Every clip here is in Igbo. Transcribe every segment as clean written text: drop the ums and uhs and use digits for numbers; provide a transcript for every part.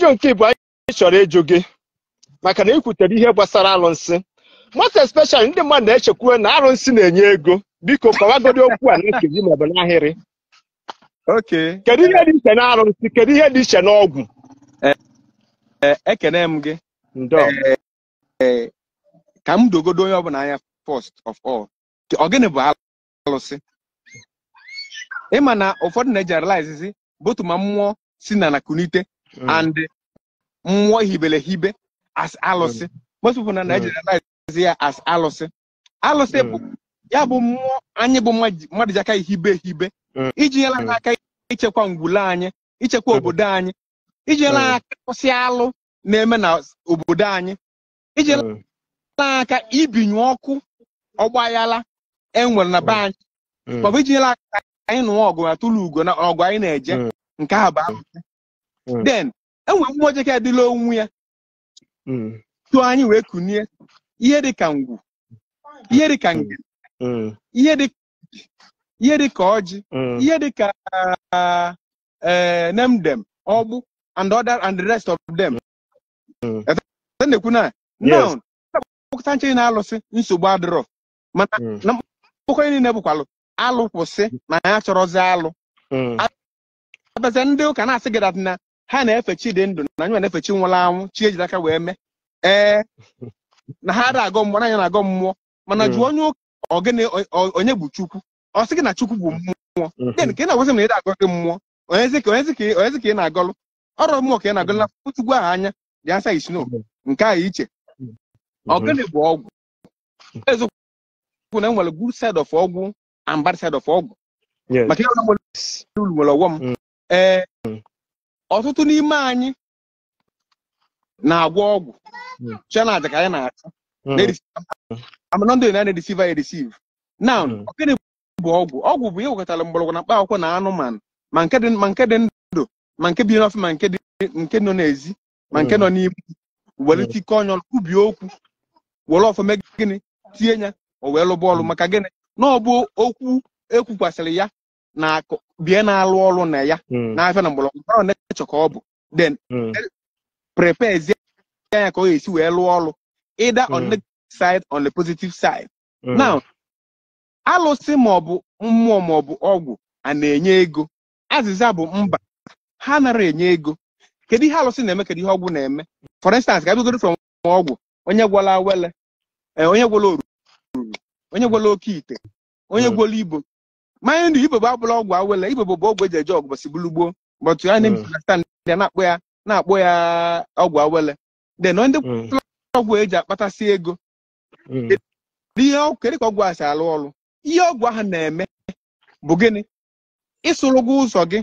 Ajụjụ nke ịbụ anyị chọrọ ịjụ gị, maka na ị kwutere ihe gbasara alụnsị, most especially ndị mmadụ na-echekwuwe na arụnsị na-enye ego. Biko kọwagodi okwu a na nkeji maọbụ n'ahịrị. Okay. Kedu ihe dị iche na arụnsị? Kedu ihe dị iche n'ọgwụ? Ekene m gị. Ndo. Ka m dogodo onye ọbụla anya, first of all, ọ gịnị bụ alụsị? Ịma na ụfọdụ na-egeneralize both ma mmụọ si na kunite and mmụọ hibere hibe as alụsị. Most people na na-egeneralize ya as alụsị. Alụsị bụ ya bụ mmụọ anyị bụ mmadụ ji aka hibe hibe iji nyere anyị aka ichekwa ngwule anyị, ichekwa obodo anyị, iji nyere anyị aka kwụsị alụ na-eme na obodo anyị, iji nyere aka ibinye ọkụ ọgbaghara enwere na be anyị, maọbụ iji nyere aka anyị nụọ ọgụ na tụlụ ugo na ọgụ anyị na-eje. Nke ahụ bụ alụsị. Then enwere mmụọ jeke adịla onwe ya tụọ anyị wee kunie, ihe dị ka ngwu, ihe dị ka nge, ihe dị ka ọjị, ihe dị ka nemdem ọgbụ and other and the rest of them. Na-ekwu na now mkpọkọta nche na-alụsị, nsogbu adịrọ, mana na mkpọkọ niile bụkwalụ alụ kwụsị na ya chọrọzi alụ. Abịazie, ndị ụka na-asị gị that na ha na-efe chi dị ndụ, na anyị na-efe chi nwụrụ anwụ, chi ejiri aka wee mee, ee, na ha ada agọ mmụọ, na anyị na-agọ mmụọ. Mana jụọ onye ụka, ọ gịnị, onye bụ Chukwu? Ọ sị gị na Chukwu bụ mmụọ. Then ka ị na-agwazi m na ị na-agọ gị mmụọ, onyezi ka ị na-agọlụ ọrụ mmụọ ka ị na-agọlụ na Chukwu ahụ anya? The answer is no. Nke a iche. Ọ gịnị bụ ọgwụ? Eziokwu na enwere good side of ọgwụ and bad side of ọgwụ, maka ihe ọbụla nwere uru nwere ọghọm. Ee, ọtụtụ n'ime anyị na-agwọ ọgwụ chọọ na aja ka anyị na-achụ. Amana ndị na-edeceive ya edeceive now. Ọ gịnị bụ ọgwụ? Ọgwụ bụ ihe wekọtara mgbọrọgwụ na mkpa akwụkwọ na anụmanụ, ma nke dị ndụ, ma nke bi n'ọfịa, ma nke dị nke nọ n'ezi, ma nke nọ n'ime, were tikọ ọnya ọnụ, kwubie okwu, were ọfọ mee gịnị, tinye ya, o wee lụba ọrụ. Maka gịnị? Na ọ bụ okwu ekwukwasịrị ya na akụ bie na-alụ ọrụ na ya n'afịa na mgbọrọgwụ ọ na-echọ ka ọ bụ, then prepare ya ka ọ ga-esi wee lụọ ọrụ, either on the side, on the positive side. Now, alụsị maọbụ mmụọ maọbụ ọgwụ a na-enye ego? Azịza bụ mba, ha nara enye ego. Kedu ihe alụsị na-eme? Kedu ihe ọgwụ na-eme? For instance, ka abịagoro from ọgwụ, onye gwọla awele, onye gwọla oruru, onye gwọla oke ite, onye gwọla ibo manya ndụ. Ibo bụ abụla ọgwụ awele. Ibo bụ ọgwụ eji eje ọgụ bọsị bulu gboo, but ya na-understand ya, na-akpọ ya ọgwụ awele. Then ndị ọgwụ eji akpatasị ego, ihe kedu ka ọgwụ a si alụ ọrụ? Ihe ọgwụ ahụ na-eme bụ gịnị? Ịsụrụ gị ụzọ gị,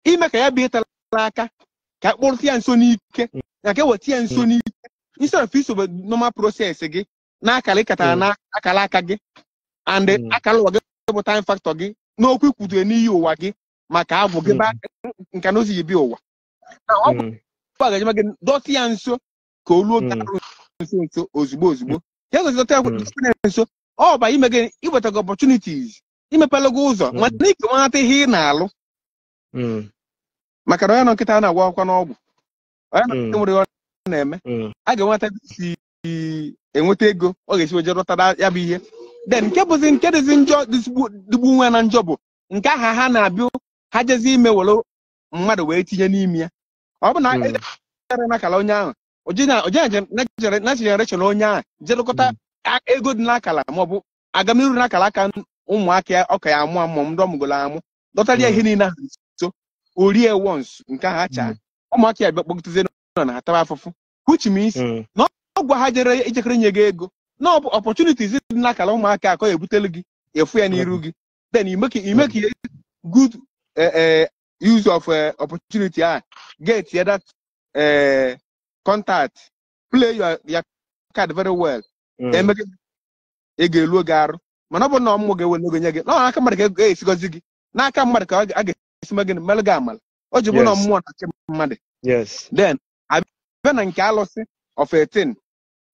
ime ka ya bụ ịtara aka, ka akpụrụta ya nso n'ike, na ka eweta ya nso n'ike, instead of isobe normal process gị na akara ịkatara na akara aka gị and akara ụwa gị bụ time factor gị n'okwu ikwutere n'iyi ụwa gị, maka agwụ gị ba nka na ozi yi bịa ụwa na ọgwụ a ga-ejema gị dọtị ya nso ka o luo gị arụ nso nso, ozugbo ozugbo ya gosi dọtị ya nso. Ọ ba ime gịnị? Iweta gị opportunities, imepela gị ụzọ, mana ike nwata ihe ị na-alụ, maka na onye nọ nkịta na-agwa akwụkwọ n'ọgwụ, onye nọ nkịta nwere ihe ọ na-eme, a ga-enweta ebe isi enweta ego ọ ga-esi weje rọtara ya bụ ihe. Then nke bụzi nke dịzi njọ, dịgbu nwe na njọ, bụ nke aha ha na-abịa, ha jezi ime were mmadụ wee tinye n'ime ya. Ọ bụ na ejere n'akara onye ahụ, oje na generation onye ahụ jelụkọta ego dị n'akara maọbụ agamniru n'akara aka ụmụaka ya, ọka ya amụ amụ, ndị ọmụgolo amụ, dọtara ya ihe niile ahụ nso, o rie once nke ahụ acha, ụmụaka ya bịa kpọgitezie nọ na ataba afụfụ, which means na ọgwụ ha jere ijekere nye gị ego na ọ bụ opportunities dị n'akara ụmụaka akọ ya ebutelu gị efu ya n'iru gị. Then you make good use of opportunity a, get ya that contact, play your card very well. Eme gị ego eluo gị arụ. Mana ọ bụrụ na ọmụmụ ga-ewe n'oge nye gị na ọ n'aka mmadụ ka ego ga-esi gọzi gị, n'aka mmadụ ka a ga-esi mee gịnị, melụ gị amala, o ji bụ na mmụọ na-achị mmadụ. Then abịa na nke alụsị of 18.